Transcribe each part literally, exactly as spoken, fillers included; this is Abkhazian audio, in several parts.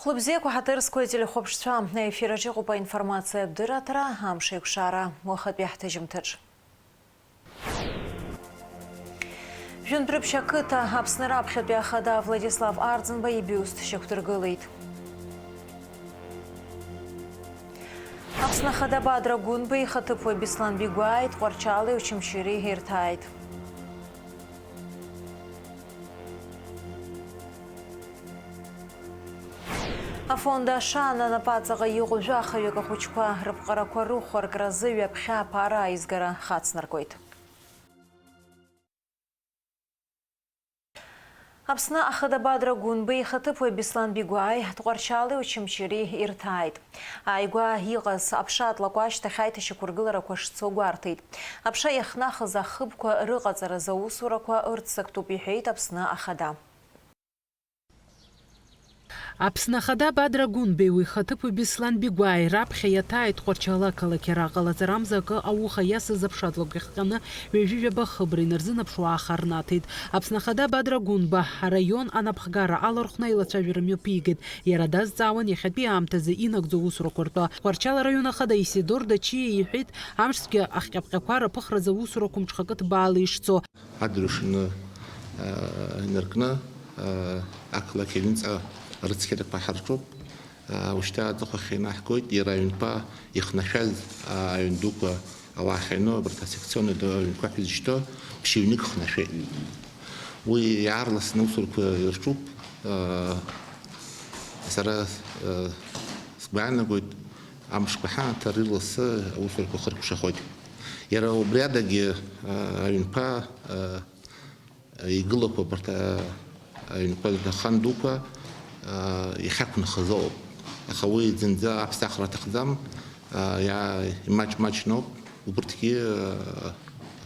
Хәлыбзиақәа, ҳаҭыр зқәу ателехәаԥшцәа, аефир аҿы иҟоуп аинформациатә дырраҭара, амш еиқәшара, уахатәи ҳҭыжьымҭаҿ. Жәындәрыԥшь ақыҭа Аԥсны раԥхьатәи ахада Владислав Арӡынба ибиуст шьақәдыргылеит. Аԥсны ахада Бадра Гәынба ихаҭыԥуаҩ Беслан Бигәааи Тҟәарчали Очамчыреи ирҭааит. Афонд Ашана напаҵаҟа иҟоу жәахаҩык ахәыҷқәа рыԥҟарақәа рыхәаркразы ҩаԥхьа аԥара аизгара хацнаргоит. Аԥсны ахада Бадра Гәынба ихаҭыԥуаҩ Беслан Бигәааи Тҟәарчали Очамчыреи ирҭааит. Ааигәа иҟаз аԥша атлакәа ашьҭахь аиҭашьақәыргыларақәа шцо гәарҭеит. Аԥша иахнахыз ахыбқәа рыҟаҵаразы аусурақәа ырццактәуп, иҳәеит Аԥсны ахада. Аԥсны ахада Бадра Гәынбеи уи ихаҭыԥуаҩ Беслан Бигәааи раԥхьа иаҭааит Тҟәарчал ақалақь. Ара ҟалаҵарамза акы ауха иасыз аԥша атлакә иахҟьаны ҩажәи жәаба хыбра инарзынаԥшуа ааха рнаҭеит. Аԥсны ахада Бадра Гәынба араион анапхгара алархәны аилацәажәара мҩаԥигеит. Иара дазҵаауан иахьатәи аамҭазы инагӡоу аусурақәа ртәы. Тҟәарчал араион ахада Исидор Дачиа иҳәеит, амшцәгьа ахҟьаԥҟьақәа рыԥыхразы аусурақәа мҽхакы ҭбаала ишцо. Адырҩаҽны, аа, инаркны, аа, ақалақь аҩныҵҟа рыцқьарақәа ҳарҿуп. Аа, ушьҭа аҵыхәахь инаҳгоит, иара аҩнқәа ихнашәаз, аа, аҩн дуқәа ауаа ахьыҩноу, абарҭ асекционный ду-, аҩнқәа ҳәа изышьҭоу ԥшьҩнык хнашәеит. Уи иаарласны аусурақәа ирҿуп. Аа, сара, аа, сгәы иаанагоит, амшқәа ҳанаҭар, ирласы аусурақәа хыркәшахоит. Иара убри адагьы, аа, аҩнқәа, аа, игылақәа абарҭ, а, аҩнқәа, ахан дуқәа, а, иахьақәнахыз ауп. Аха уи зынӡа аԥсахра аҭахӡам, а, иа-, имаҷ-маҷноуп, убырҭгьы, а,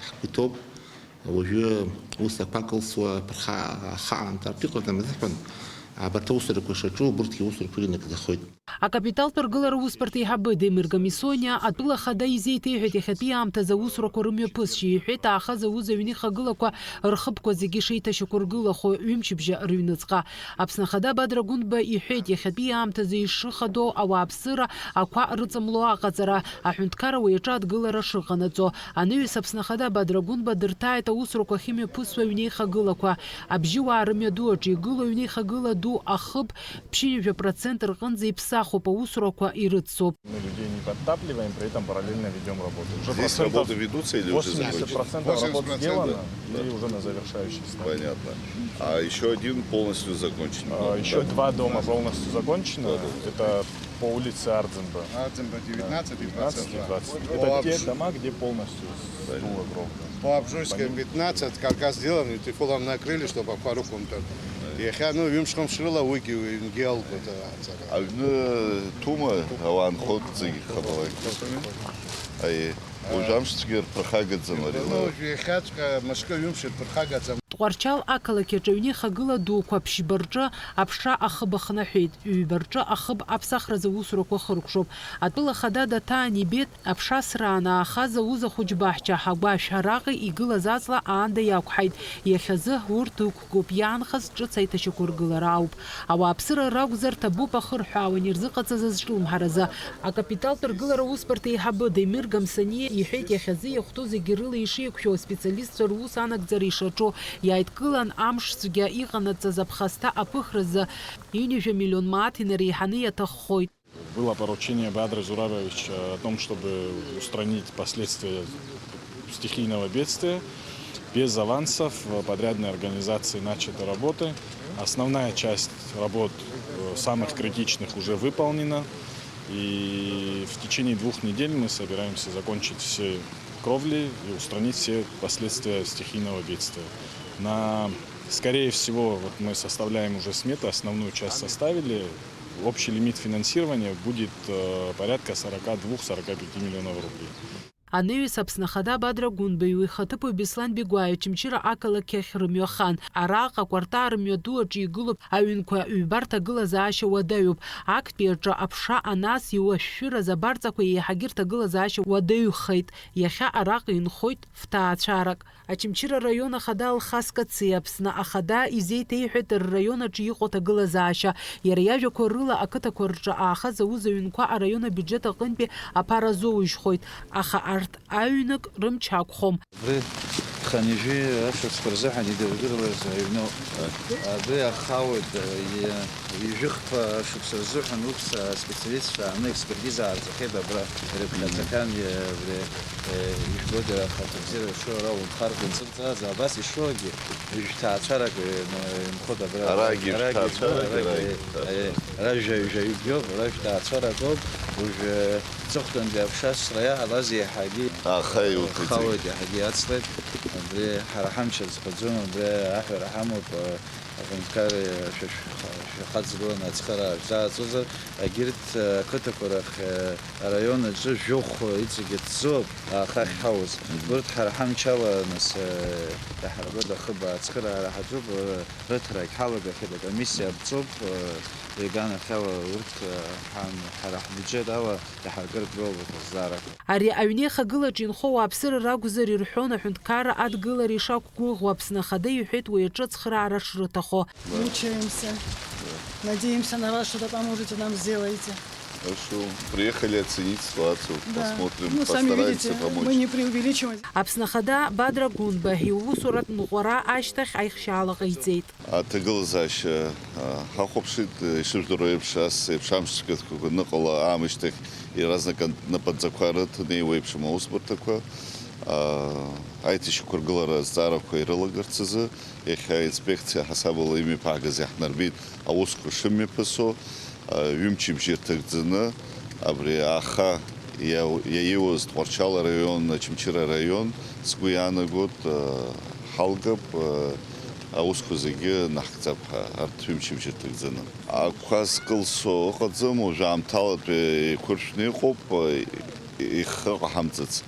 ҳгәы иҭоуп. Уажәы ус ақәа кылсуа ԥырхага ахаан ҭартә иҟаӡам азыҳәан, абарҭ аусурақәа шаҿу убырҭгьы аусурақәа инагӡахоит. Акапиталтә ргылара усбарҭа еиҳабы Демир Гамисониа атәыла ахада изеиҭеиҳәеит иахьатәи аамҭазы аусурақәа рымҩаԥысшьа, иҳәеит, аахаз ауз аҩны ихагылақәа рхыбқәа зегьы шеиҭашьақәыргылахо ҩымчыбжьа рыҩныҵҟа. Аԥсны ахада Бадра Гәынба иҳәеит, иахьатәи аамҭазы ишыхадоу ауааԥсыра ақәа рыҵамло аҟаҵара, аҳәынҭқарра уи аҿы адгылара шыҟанаҵо. Анаҩс Аԥсны ахада Бадра Гәынба дырҭааит аусурақәа ахьымҩаԥысуа аҩны ихагылақәа. Абжьыуаа рымҩаду аҿы игылоу аҩны ихагыла ду ахыб Ԥшьынҩажәа процент рҟынӡа иԥсахуп, аусурақәа ирыццоп. Мы людей не подтапливаем, при этом параллельно ведём работу. Уже Здесь процентов работы ведутся или уже восемьдесят процентов закончены? Работ сделано, да, или уже на завершающей стадии. Понятно. А ещё один полностью закончен. А, ещё два дома полностью закончено. Два дома. Это по улице Ардзинба. Ардзинба девятнадцать и девятнадцать и двадцать два. Это те дома, где полностью сдуло грохот. По Обжуйской пятнадцать, как раз сделано, и тифулом накрыли, чтобы пару комнат. Иахьа, ну, ҩымш-хымш рыла уигьы ҩнгьы алгоит, аҵара. Аҩны ҭәума, ауаа нхоит зегьы хабалак. Аи, уажә амшцәгьа рԥырхагаӡам ари. Ну, иахьаҵәҟьа мышкы ҩымш рԥырхагаӡам. Тҟәарчал ақалақь аҿы аҩны ихагыла дуқәа ԥшьба рҿы аԥша ахыб ахнаҳәеит, ҩба рҿы ахыб аԥсахразы аусурақәа хыркәшоуп. Атәыла ахада Даҭаан ибеит, аԥша асра анаахаз ауз ахәыҷ баҳча агәашә араҟа игылаз аҵла аанда иақәҳаит. Иахьазы урҭ ықәгоуп, иаанхаз ҿыц аиҭашьақәыргылара ауп. Ауааԥсыра ракәзар, ҭабуп ахырҳәаауан ирзыҟаҵаз азҿлымҳаразы. Акапиталтә ргылара усбарҭа еиҳабы Демир Гамсаниа иҳәеит, иахьазы иахәҭоу зегьы рыла ишеиқәшәо, аспециалистцәа рус анагӡара ишаҿу, иааидкылан амшцәгьа иҟанаҵаз аԥхасҭа аԥыхразы ҩынҩажәа миллион мааҭ инареиҳаны иаҭаххоит. Было поручение Бадры Зурабовича о том, чтобы устранить последствия стихийного бедствия. Без авансов подрядные организации начаты работы. Основная часть работ, э, самых критичных уже выполнена. И в течение двух недель мы собираемся закончить все кровли и устранить все последствия стихийного бедствия. На, скорее всего, вот мы составляем уже смету, основную часть составили. Общий лимит финансирования будет, э, порядка сорока двух — сорока пяти миллионов рублей. Анаҩс Аԥсны Ахада Бадра Гәынбеи уи ихаҭыԥуаҩ Беслан Бигәааи Очамчыра ақалақь ахь рымҩахан. Араҟа акәарта рымҩаду аҿы игылоуп аҩнқәа ҩба рҭагылазаашьа уадаҩуп. Актәи аҿы аԥша анас иуашәшәыраз абарҵақәа еиҳагьы рҭагылазаашьа уадаҩхеит. Иахьа араҟа инхоит фҭаацәарак. Очамчыра араион ахада Алхас Кациа Аԥсны Ахада изеиҭеиҳәеит рраион аҿы иҟоу аҭагылазаашьа. Иара иажәақәа рыла, ақыҭақәа рҿы аахаз аус аҩнқәа араион абиуџьет аҟынтәи аԥара азоужьхоит, аха арҭ аҩнык рымч ақәхом. Абри хынҩажәи ашықәсқәа рзыҳәан идырдыруаз аҩноуп. Абри ахауеит, ҩажәихԥа шықәса рзыҳәан урҭ специалистцәа ааны експертиза аарҵахьеит абра, ирыԥхьаӡахьан, абри, ижәбода, ахаҭабзиара шоу ара унхаргьы нцәырҵаанӡа абас ишоугьы, ҩажәи ҭаацәарак инхоит абра. Арагьы ҩажәи ҭаацәарак, арагьы, арагьы, ара жәа-, жәаҩыкгьоуп, ара ҩажәи ҭаацәарак ауп, уажәы ҵыхәтәантәи аԥша асра иаҳалаз еиҳагьы, аха иуҭыҵит, ихауеит, иаҳагьы иацлеит. Абри ҳара ҳамч азхаӡом, абри аҳәара ҳамоуп, аҳәынҭқар шәа-, шәа-, шәахаҵгыланы ацхыраара шәзааҵозар, егьырҭ ақыҭақәа рахь, араион аҿы жәохә иҵегь ҭӡоуп, аахахь ҳауз. Мгм. Урҭ ҳара ҳамч ала, нас, иаҳарбоит ахыб ацхыраара ҳаҿуп, рыҭарагь ҳалагахьеит, акомиссиа аԥҵоуп, иганахьала урҭ ҳан-, ҳара ҳбиуџьет ала иаҳаркыртә роуп аҭагылазаара. Ари аҩнеихагылаҿ инхо ауааԥсыра ракәзар ирҳәон аҳәынҭқарра адгылара ишақәгәыӷуа. Аԥсны Ахада иҳәеит уи аҿы ацхыраара шрыҭахо. Мучаемся. Надеемся на вас, что-то поможете нам, сделаете. Хорошо. Приехали оценить ситуацию. Да. Посмотрим, ну, сами видите, постараемся помочь. Мы не преувеличиваем. Аԥсны Ахада Бадра Гәынба иусуратә ныҟәара ашьҭахь аихшьаала ҟаиҵеит. Аҭагылазаашьа, а, ҳахәаԥшит, ишыжәдыруа еиԥш, ас еиԥш амш цәгьақәа аныҟала аамышьҭахь иаразнак ан-, напынҵақәа рыҭаны еиуеиԥшым аусбарҭақәа, а, аиҭашьақәыргылара азҵаарақәа ирылагарц азы, иахьа аинспекциа ҳасабала имҩаԥаагаз иаҳнарбеит аусқәа шымҩаԥысуа, а, ҩымчыбжьа ирҭагӡаны абри аха иау-, иаиуаз Тҟәарчал араион, Очамчыра араион, сгәы иаанагоит, а, ҳалгап, а, аусқәа зегьы наҳгӡап ҳәа, арҭ ҩымчыбжьа рҭагӡаны. Ақәа зкылсо ыҟаӡам, уажәы аамҭалатәи еиқәыршәны иҟоуп, ихы ҟаҳамҵац.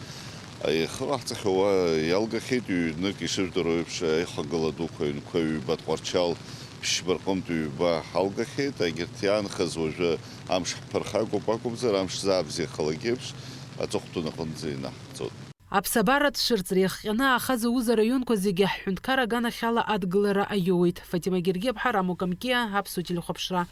Ихы ҟаҳҵахьоу уа иалгахьеит, ҩнык ишыжәдыруа еиԥш, аихагыла дуқәа аҩнқәа ҩба Тҟәарчал, ԥшьба рҟынтә ҩба ҳалгахьеит, егьырҭ иаанхаз уажәы амш ҳԥырхагоуп акәымзар, амш заабзиахалак еиԥш, аҵыхәтәан аҟынӡа инаҳхҵоит. Аԥсабаратә цәырҵра иахҟьаны аахаз аус араионқәа зегьы ҳҳәынҭқар аганахьала адгылара аиуеит. Фатима Гергиаԥҳа, Рамо Камкиа, Аԥсуа телехәаԥшра.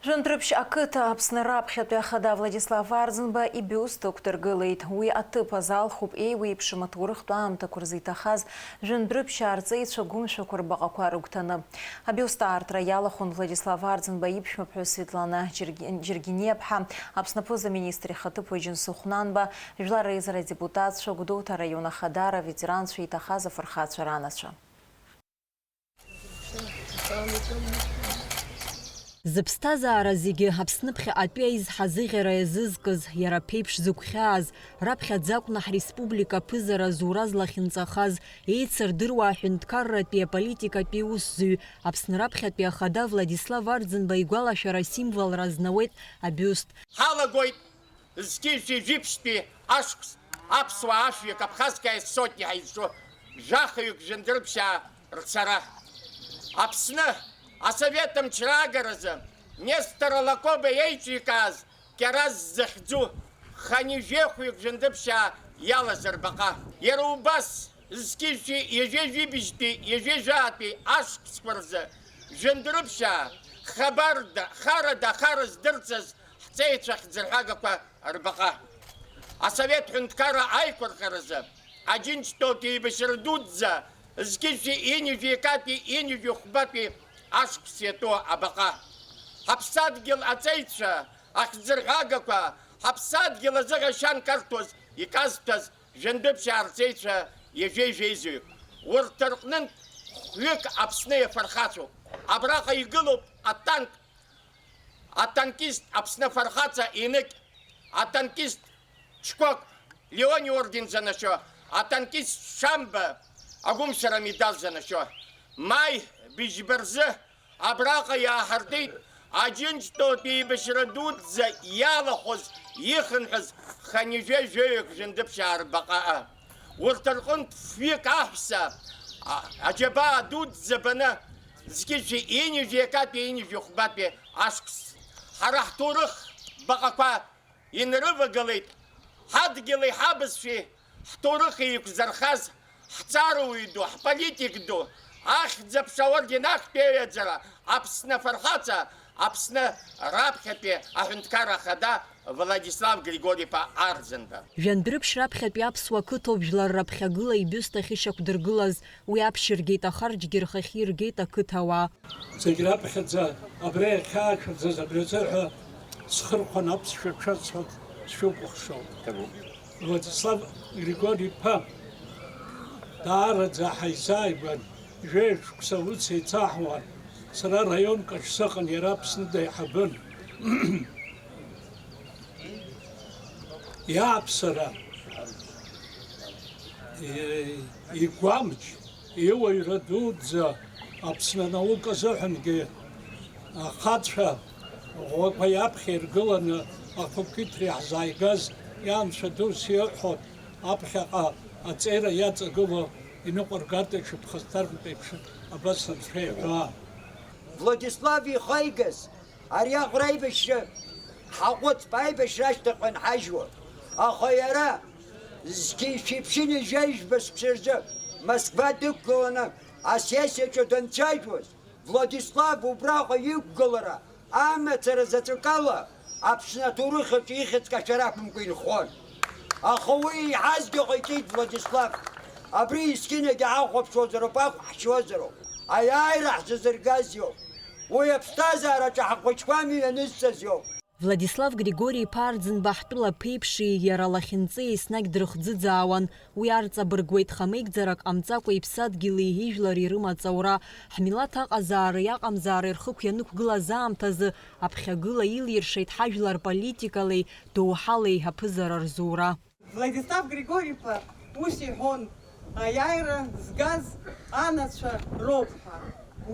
Жәындәрыԥшь ақыҭа Аԥсны раԥхьатәи ахада Владислав Арӡынба ибиуст ықәдыргылеит. Уи аҭыԥ азалхуп еиуеиԥшым аҭоурыхтә аамҭақәа рзы иҭахаз Жәындәрыԥшьаа рҵеицәа гәымшәақәа рбаҟақәа рыгәҭаны. Абиуст аартра иалахәын Владислав Арӡынба иԥшәмаԥҳәыс Светлана Џьыргь-, Џьыргьениаԥҳа, Аԥсны аԥыза-министр ихаҭыԥуаҩ Џьансыхә Нанба, Жәлар реизара адепутатцәа, Гәдоуҭа араион ахадара, аветеранцәа, иҭахаз афырхацәа ранацәа. Зыԥсҭазаара зегьы Аԥсныԥхьаҟатәи аизҳа зыӷьара иазызкыз, иара аԥеиԥш зыгәхьааз, раԥхьаӡа акәны ҳреспублика аԥызара зура злахьынҵахаз, еицырдыруа аҳәынҭқарратәи аполитикатәи усзуҩ, Аԥсны раԥхьатәи ахада Владислав Арӡынба игәалашәара асимволра азнауеит абиуст. Ҳалагоит Зқьи жәибжьтәи ашықәс аԥсуаа ашәҩык Абхазская сотни ҳәа изҿу жәахаҩык Жәындәрыԥшьаа рцара. Аԥсны асовет амчра агаразы Нестор Алакоба еиҿикааз Кьараз захьӡу хынҩажәи хәҩык Жәындырԥшьаа иалаз рбаҟа. Иара убас зқьи жәшәи ҩажәи жәибжьтәи ҩажәи жәаатәи ашықәсқәа рзы Жәындырԥшьаа хабарда, харада ахара здырҵаз ҳҵеицәа хьӡырҳәагақәа рбаҟа. Асовет ҳәынҭқарра аиқәырхаразы Аџьынџьтәылатәи еибашьра дуӡӡа зқьышәи ҩынҩажәи акатәи ҩынҩажәи хәбатәи ашықәс иатәу абаҟа. Ҳаԥсадгьыл аҵеицәа ахьӡырҳәагақәа, ҳаԥсадгьыл азыҳәа шьанк арҭоз иказҭәаз Жәындыԥшьаа рҵеицәа ҩажәеи жәеизаҩык. Урҭ рҟнынтә хәҩык Аԥсны иафырхацәоуп. Абраҟа игылоуп атанк, атанкист Аԥсны афырхаҵа Еныкь, атанкист Чкок, Леон иорден занашьо, атанкист Шамба, агәымшәара амедал занашьо. Маи быжьба рзы абраҟа иааҳартит Аџьынџьтәылатә еибашьра дуӡӡа иалахәыз, ихынҳәыз хынҩажәи жәаҩык жәындыԥшьаа рбаҟа. Урҭ рҟынтә фҩык аҳәса, а-, аџьабаа дуӡӡа баны, зқьышәи ҩынҩажәи акатәи ҩынҩажәи хәбатәи ашықәс ҳара ҳҭоурых баҟақәа инрывагылеит, ҳадгьыли ҳабызшәеи ҳҭоурыхи еиқәзырхаз ҳҵарауаҩ ду, ҳполитик ду, ахьӡ-аԥша аорден актәи аҩаӡара, Аԥсны афырхаҵа, Аԥсны раԥхьатәи аҳәынҭқарра ахада Владислав Григори-иԥа Арӡынба. Жәандәрыԥшь раԥхьатәи аԥсуа қыҭоуп жәлар раԥхьагыла ибиуст ахьышьақәдыргылаз, уи аԥшьыргеит ахарџьгьы рхахьы иргеит ақыҭауаа. Зегь раԥхьаӡа абра иахьаашәырӡаз абри азыҳәа схырхәан аԥсшәа ҽацәак сшәыкәыхшоуп. Ҭабуп. Владислав Григори-иԥа даараӡа ҳаизааигәан, жәаҩа шықәса ус еицаҳуан, сара раионк аҿы сыҟан, иара Аԥсны деиҳабын. Иааԥсара, и-, игәамч, иуаҩра дуӡӡа Аԥсны анаука азыҳәангьы ахацәа ӷәӷәақәа иаԥхьа иргыланы афакультет иаҳзааигаз ианцәа дус иҳәон, аԥхьаҟа аҵеира иаҵагылоу иныҟәаргартә аҽыԥхасҭартә еиԥш абас анцәа иҳәаа. Владислав ихаигаз ари аӷәра аибашьра ҳаҟәыҵп, аибашьра ашьҭахь анҳажьуа. Аха иара зқьи шәиԥшьыни жәаҩа жәба шықәса рзы Москва дықәгыланы асессиаҿы данцәажәоз, Владислав убраҟа иқәгылара амацара заҵәык ала Аԥсны аҭоурых аҿы ихьӡ кашәара ақәымкәа инхон. Аха уи еиҳазгьы ҟаиҵеит Владислав. Абри есқьынагьы ҳахәаԥшуазароуп, ахә ҳшьуазароуп. Аиааира ҳзазыргаз иоуп. Уи аԥсҭазаараҿы ҳхәыҷқәа амҩа ианызҵаз иоуп. Владислав Григори-иԥа Арӡынба ҳтәыла ԥеиԥши иара лахьынҵеи еснагь дрыхӡыӡаауан. Уи арҵабыргуеит, хамеигӡарак ҟамҵакәа иԥсадгьыли ижәлари рымаҵ аура, ҳмилаҭ аҟазаареи аҟамзаареи рхықә ианықәгылаз аамҭазы аԥхьагыла илиршеит ҳажәлар политикалеи доуҳалеи аԥызара рзура. Владислав Григори-иԥа ус иҳәон, аиааира згаз анацәа роуп ҳәа.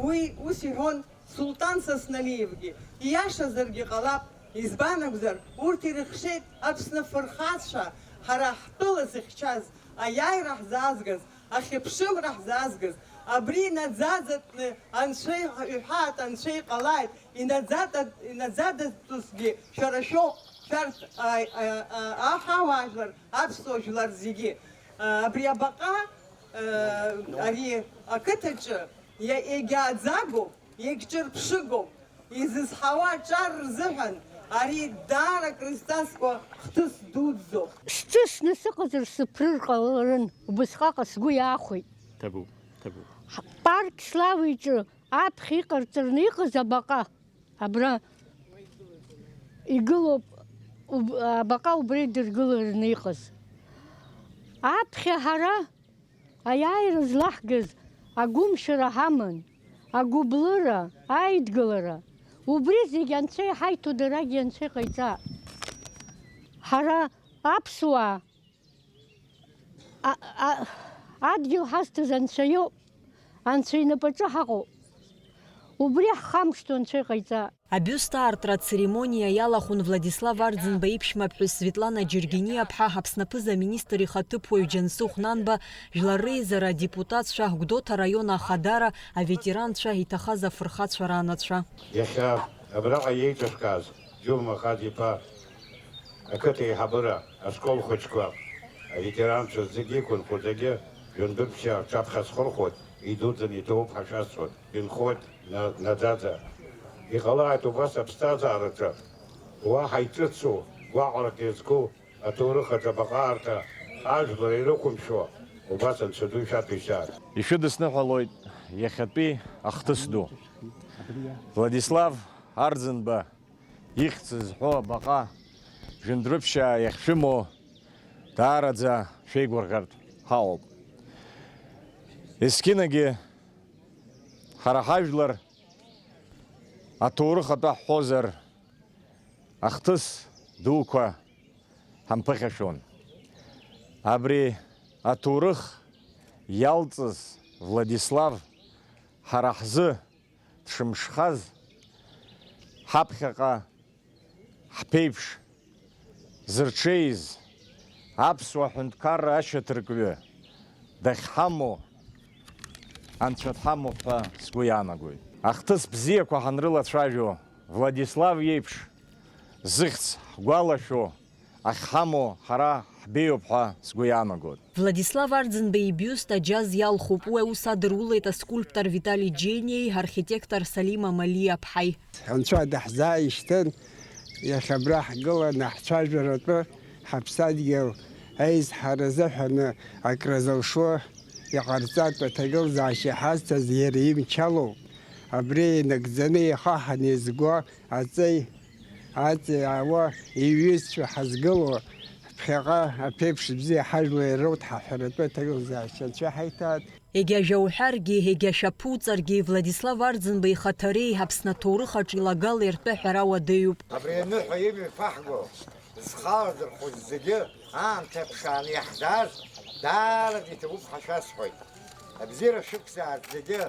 Уи ус иҳәон Султан Сасналиевгьы. Ииашазаргьы ҟалап, избан акәзар, урҭ ирыхшеит Аԥсны афырхацәа, ҳара ҳтәыла зыхьчаз, аиааира ҳзаазгаз, ахьыԥшымра ҳзаазгаз. Абри инаӡаӡатәны Анцәа иҳәаат, Анцәа иҟалааит, инаӡада-, инаӡадатәызгьы шәара шәоуп, шәарҭ, а, а, а, аҳауаажәлар, аԥсуа жәлар зегьы. А, абри абаҟа, а, ари ақыҭаҿы иа-, егьааӡагоуп, егьҿырԥшыгоуп. Изызҳауа аҿар рзыҳәан ари даара акрызҵазкуа хҭыс дуӡӡоуп. Сҿысны сыҟазар сыԥрыр ҟаларын, убысҟаҟа сгәы иаахәеит. Ҭабуп, ҭабуп. Ҳ-, Парк Славы иҿы аԥхьа иҟарҵараны иҟаз абаҟа, абра игылоуп, уб-, абаҟа убра идыргылараны иҟаз. Аԥхьа ҳара аиааира злаҳгаз агәымшәара ҳаман, агәыблыра, аидгылара. Убри зегь Анцәа иҳаиҭо дарагьы Анцәа иҟаиҵа. Ҳара аԥсуаа, а, а, адгьыл ҳазҭаз Анцәа иоуп, Анцәа инапаҿы ҳаҟоуп. Убри ҳхамԥшӡо Анцәа иҟаиҵа. Абиуст аартра ацеремониа иалахәын Владислав Арӡынба иԥшәмаԥҳәыс Светлана Џьергениа-ԥҳа, Аԥсны аԥыза-министр ихаҭыԥуаҩ Џьансыхә Нанба, Жәлар Реизара адепутатцәа, Гәдоуҭа араион ахадара, аветеранцәа, иҭахаз афырхацәа ранацәа. Иахьа абраҟа иеиҿышәкааз Џьума Хаӡ-иԥа, ақыҭа еиҳабыра, ашкол хәыҷқәа, аветеранцәа зегьы иқәынхоз зегьы, Жәындәырԥшьаа рҿаԥхьа схырхәоит, идуӡӡаны иҭабуп ҳәа шәасҳәоит, инхоит на-, наӡаӡа. Иҟалааит убас аԥсҭазаараҿы уаҳа иҿыцу, гәаҟрак иазку, аҭоурых аҿы абаҟа аартра, ажәлар ирықәымшәо, убас Анцәа ду ишәаҭәеишьааит. Ишәыдысныҳәалоит иахьатәи ахҭыс ду. Владислав Арӡынба ихьӡ зҳәо абаҟа Жәындәрыԥшьаа иахьшәымоу даараӡа шәеигәырӷьартә ҳаҟоуп. Есқьынагьы ҳара ҳажәлар аҭоурых атәы ҳҳәозар, ахҭыс дуқәа ҳамԥыхьашәон. Абри аҭоурых иалҵыз Владислав ҳара ҳзы дшымшхаз, ҳаԥхьаҟа ҳԥеиԥш зырҽеиз аԥсуа ҳәынҭқарра ашьаҭаркҩы дахьҳамоу Анцәа дҳамоуп ҳәа сгәы иаанагоит. Ахҭыс бзиақәа ҳанрылацәажәо, Владислав иеиԥш зыхьӡ ҳгәалашәо ахьҳамоу ҳара ҳбеиоуп ҳәа сгәы иаанагоит. Владислав Арӡынба ибиуст аџьаз иалхуп, уи аус адырулеит аскульптор Витали Џьениеи архитектор Салима Малиаԥҳаи. Анцәа даҳзааишьҭын, иахьа абра ҳгыланы ҳцәажәаратәы ҳаԥсадгьыл аизҳара азыҳәаны акры зылшо иҟарҵартә аҭагылазаашьа иҳазҭаз иара имчалоуп. Абри инагӡаны ихаҳаны изго аҵеи, аҵеи аауа иҩызцәа ҳазгыло, ԥхьаҟа аԥеиԥш бзиа ҳажәлар ирауҭ ҳаҳәаратәы аҭагылазаашьа анцәа ҳаиҭааит. Егьа жәа уҳәаргьы, егьа шәаԥуҵаргьы, Владислав Арӡынба ихаҭареи Аԥсны аҭоурых аҿы илагала иртәы аҳәара уадаҩуп. Абри аныҳәа имҩаԥаҳго, зхы аадырхәоз зегьы аамҭа ԥшааны иаҳзааз даараӡа иҭабуп ҳәа шәасҳәоит. Абзиара шәықәзааит зегьы,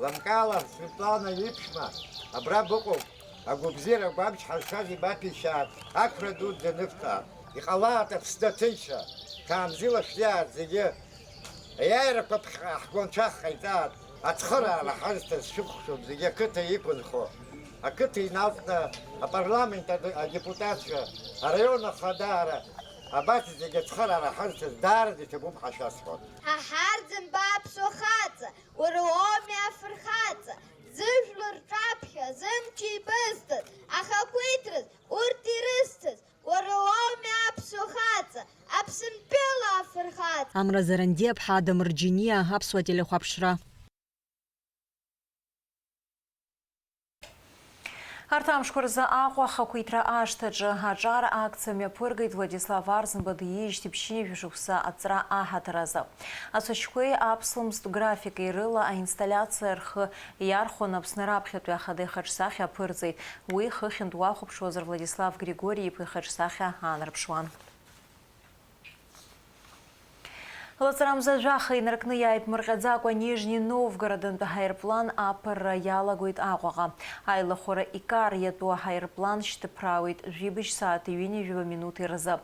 лымкаала Светлана иԥшәма абра быҟоуп, агәабзиара агәамч ҳазшаз ибаҭәеишьааит, ақәра ду данывҵаа. Иҟалааит Аԥсны аҭынчра, ҭаамзила шәзиааит зегьы. Аиааирақәа ԥхьаҟа ҳгәанцәа ҟаиҵааит, ацхыраара ҳазҭаз шәыхәшәуп зегьы ақыҭа иқәынхо. Ақыҭа иналҵны апарламент ад-, адепутатцәа, араион ахадаара, абас зегьы ацхыраара ҳазҭаз даараӡа иҭабуп ҳәа шәасҳәоит. Ҳа ҳарӡынба аԥсуа хаҵа, уара уоуми афырхаҵа, зыжәлар рҿаԥхьа зымч еибызҭаз, ахақәиҭраз урҭ ирызҭаз, уара уоуми аԥсуа хаҵа, Аԥсынтәыла афырхаҵа. Амра Зарандиаԥҳа, Адамыр Џьениа, Аԥсуа телехәаԥшра. Арҭ амшқәа рзы Аҟәа ахақәиҭра ашҭаҿы аҿар акциа мҩаԥыргеит Владислав Арӡынба диижьҭеи ԥшьынҩажәа шықәса аҵра аҳаҭыр азы. Ацәашьқәеи аԥслымӡтә графики рыла аинсталлиациа рхы иархәаны Аԥсны раԥхьатәи ахада ихаҿсахьа аԥырҵеит. Уи хыхьынтә уахәаԥшуазар Владислав Григори-иԥа ихаҿсахьа аанарԥшуан. Лаҵарамза жәаха инаркны иааиԥмырҟьаӡакәа Нижни Новгородынтә аҳаирплан аԥырра иалагоит Аҟәаҟа. Аилахәара икар иатәу аҳаирплан шьҭыԥраауеит жәибжь сааҭи ҩынҩажәаба минуҭи рзы.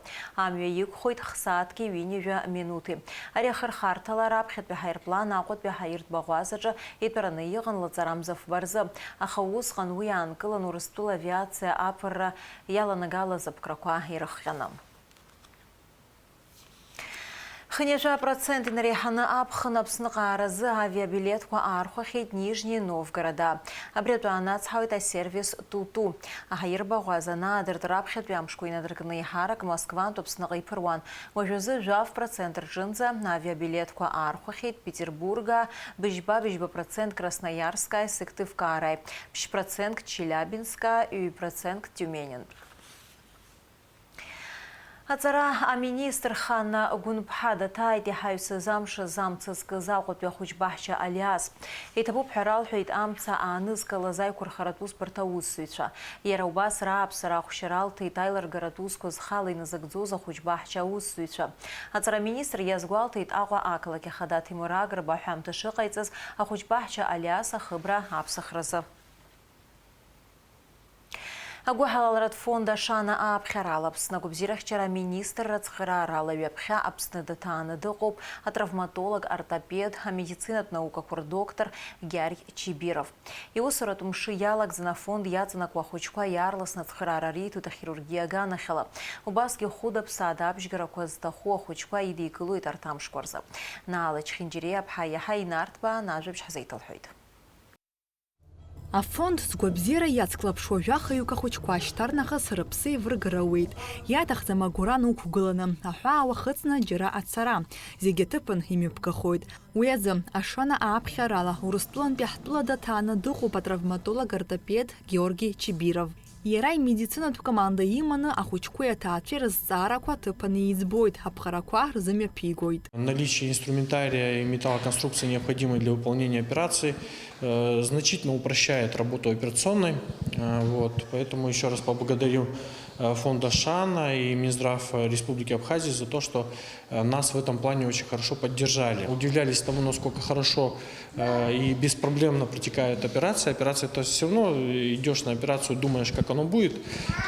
Амҩа иқәхоит хсааҭки ҩынҩажәа минуҭи. Ари ахырхарҭала раԥхьатәи аҳаирплан Аҟәатәи аҳаиртә баӷәазаҿы итәараны иҟан лаҵарамза фба рзы, аха усҟан уи аанкылан Урыстәыла авиациа аԥырра иаланагалаз апкрақәа ирыхҟьаны. Хынҩажәа процент инареиҳаны аԥхын Аԥсныҟа ааразы авиабилеҭқәа аархәахьеит Нижни Новгорода. Абри атәы аанацҳауеит асервис Туту. Аҳаирбаӷәаза анаадырт раԥхьатәи амшқәа инадыркны еиҳарак Москвантә Аԥсныҟа иԥыруан. Уажәазы жәаф процент рҿынӡа авиабилеҭқәа аархәахьеит Петербурга, быжьба-быжьба процент Красноярскаи Сыктывкараи, ԥшь процент Челябинска, ҩ процент Тиуменинтә. Аҵара аминистр Хана Гәынԥҳа даҭааит иҳаҩсыз амш азы амца зкыз Аҟәатәи ахәыҷбаҳча Алиас. Иҭабуп ҳәа ралҳәеит амца аанызкылаз аиқәырхаратә усбарҭа аусзуҩцәа. Иара убас рааԥсара ахәшьара алҭеит аилыргаратә усқәа зхала иназыгӡоз ахәыҷбаҳча аусзуҩцәа. Аҵара аминистр иазгәалҭеит Аҟәа ақалақь ахада Ҭемур Агрба аҳәамҭа шыҟаиҵаз ахәыҷбаҳча Алиас ахыбра аԥсахразы. Агәыҳалалратә фонд Ашана ааԥхьарала Аԥсны агәабзиарахьчара аминистрра ацхыраарала ҩаԥхьа Аԥсны даҭааны дыҟоуп атравматолог-ортопед, амедицинатә наукақәа рдоктор Гьаргь Чибиров. Иусуратә мшы иалагӡаны афонд иаҵанакуа ахәыҷқәа иаарласны ацхыраара риҭоит ахирургиа аганахьала. Убасгьы хәыда-ԥсаада абжьгарақәа зҭаху ахәыҷқәа идикылоит арҭ амшқәа рзы. Наала Чхинџьириаԥҳа иаҳа инарҭбааны ажәабжь ҳзеиҭалҳәоит. Афонд згәабзиара иацклаԥшуа жәахаҩык ахәыҷқәа шьҭарнахыс рыԥсы еивыргара ауеит. Иаҭахӡам агәра нуқәгыланы, аҳәаа уахыҵны џьара ацара. Зегь аҭыԥан имҩаԥгахоит. Уи азы, Ашана ааԥхьарала, Урыстәылантәи ҳтәыла даҭааны дыҟоуп атравматолог-ортопед Георги Чибиров. Иара имедицинатә команда иманы ахәыҷқәеи аҭаацәеи рызҵаарақәа аҭыԥаны иӡбоит, аԥҟарақәа рзымҩаԥигоит. Наличие инструментария и металлоконструкции, необходимой для выполнения операции, э, значительно упрощает работу операционной. Э, вот, поэтому ещё раз поблагодарю, э, фонда Шана и Минздрав, э, Республики Абхазии за то, что, э, нас в этом плане очень хорошо поддержали. Удивлялись тому, насколько хорошо, э, и беспроблемно протекает операция. Операция, то есть всё равно идёшь на операцию, думаешь, как оно будет.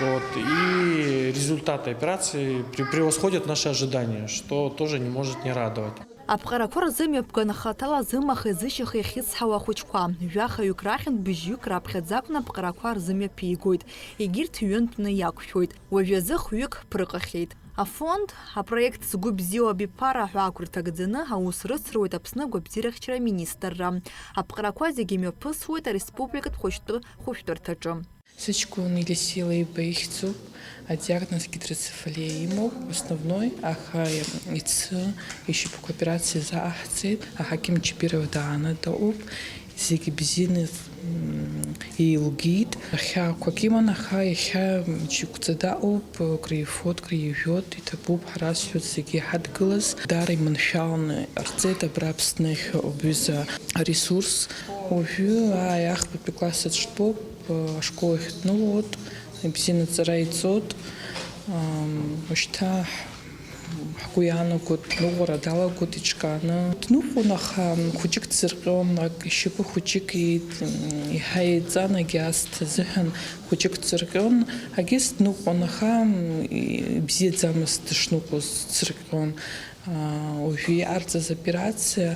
Вот. И результаты операции пре-, превосходят наши ожидания, что тоже не может не радовать. Аԥҟарақәа рзымҩаԥган хаҭала зымахеи зышьахеи ахьыцҳауа ахәыҷқәа. Жәахаҩык рахьынтә быжьҩык раԥхьаӡа акәны аԥҟарақәа рзымҩаԥигоит. Егьырҭ ҩынтәны иақәшәоит. Уажәазы хәҩык ԥырҟахьеит. Афонд, апроект Згәы бзиоу абиԥара ҳәа ақәырҭагӡаны аус рыцруеит Аԥсны агәабзиарахьчара аминистрра. Аԥҟарақәа зегьы мҩаԥысуеит ареспубликатә хәыҷтәы хәышәтәырҭаҿы. Сыҷкәын Елисеи Леиба ихьӡуп, адиагноз гидроцефалиа имоуп, основной, аха иацы ишьапқәа операциа заҟаҳҵеит, аҳақьым Џьабиров дааны дыҟоуп, зегьы бзианы, м, еилгеит. Ахьаақәак иман, аха иахьа џьыкәӡа даҟоуп, акры ифоит, акры ижәоит, иҭабуп ҳара зҳәоз зегьы иҳадгылаз. Даара иманшәаланы иҟарҵеит абра Аԥсны ахь убҩыза аресурс. Уажәы, ааи, ахԥатәи класс аҿы дтәоуп, ашкол ахь дныҟәоит, ибзианы аҵара иҵоит. Ам, ушьҭа ҳгәы иаанагоит, дныҟәара далагоит иҿкааны. Дныҟәон, аха хәыҷык дсырҟьон, ак ишьапы хәыҷык иит, м, иаҳа еиҵан, агьаст азыҳәан хәыҷык дсырҟьон, агьыс дныҟәон, аха, м, ибзиаӡамызт дышныҟәоз, дсырҟьон. Аа, уажәы иҟарҵаз операциа,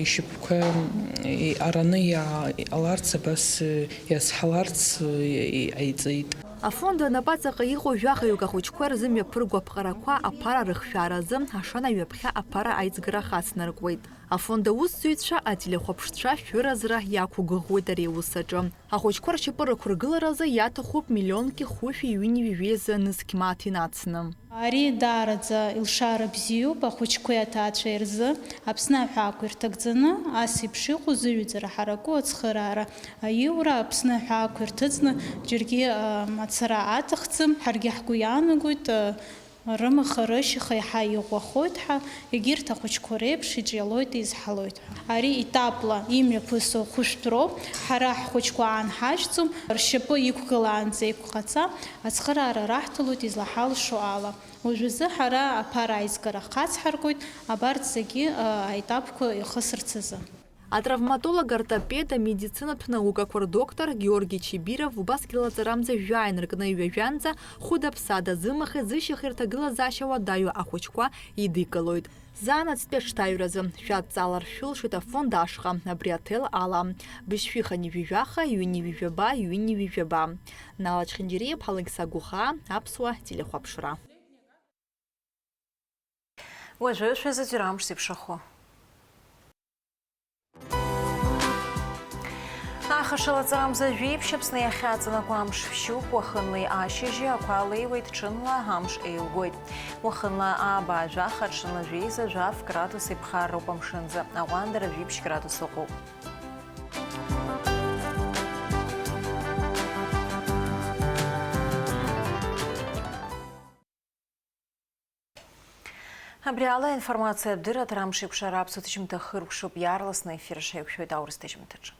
ишьапқәа, м, иҟараны иа-, иҟаларц, абас, э, иазҳаларц, э, иҟаиҵеит. Афонд анапаҵаҟа иҟоу жәахаҩык ахәыҷқәа рзы мҩаԥырго аԥҟарақәа аԥара рыхшәааразы Ашана ҩаԥхьа аԥара аиҵгара хацнаркуеит. Афонд аусзуҩцәа, ателехәаԥшцәа шәыразра иақәгәыӷуеит ари аус аҿы. Ахәыҷқәа ршьапы рықәыргыларазы иаҭахуп миллионки хәышәи ҩынҩажәи жәеиза нызқь мааҭ инацны. Ари даараӡа илшара бзиоуп ахәыҷқәеи аҭаацәеи рзы. Аԥсны аҳәаақәа ирҭагӡаны, ас еиԥш иҟоу зыҩаӡара ҳараку ацхыраара аиура Аԥсны аҳәаақәа ирҭыҵны џьаргьы, а, мацара аҭахӡам. Ҳаргьы ҳгәы иаанагоит, а, рымаха-рышьаха иаҳа иӷәӷәахоит ҳәа, егьырҭ ахәыҷқәа реиԥш иҿиалоит, изҳалоит ҳәа. Ари етапла имҩаԥысуа хәышәтәроуп, ҳара ҳхәыҷқәа аан ҳажьӡом, ршьапы иқәгылаанӡа еиқәҟаҵа, ацхыраара раҳҭалоит излаҳалшо ала. Уажәазы ҳара аԥара аизгара хацҳаркуеит, абарҭ зегьы, а, аетапқәа ихысырц азы. Атравматолог-ортопед, амедицинатә наукақәа рдоктор Георги Чибиров убасгьы лаҵарамза жәаа инаркны ҩажәанӡа хәыда-ԥсада зымахеи зышьахеи рҭагылазаашьа уадаҩу ахәыҷқәа идикылоит. Заанаҵтәи аҽҭаҩразы шәадҵаалар шәылшоит афонд ашҟа, абри аҭел ала, быжьшәи хынҩажәи жәаха, ҩынҩажәи жәаба, ҩынҩажәи жәаба. Нала Чхинџьариа-иԥҳа, Алықьса Гәыхаа, Аԥсуа телехәаԥшра. Уажәы шәазыӡырҩ амш зеиԥшрахо. Ахашала ҵарамза жәиԥшь Аԥсны иахьаҵанакуа амш шәшьуп, уахынлеи ашьыжьи ақәа леиуеит, ҽынла амш еилгоит. Уахынла ааба жәаха, ҽынла жәеиза жәаф градус иԥхарроуп амшынӡы, аҟәандара жәиԥшь градус ыҟоуп. Абри ала аинформациатә дырраҭара амш еиқәшара аԥсуа ҭыжьымҭа хыркәшоуп, иаарласны аефир шеиқәшәоит аурыс ҭыжьымҭаҿы.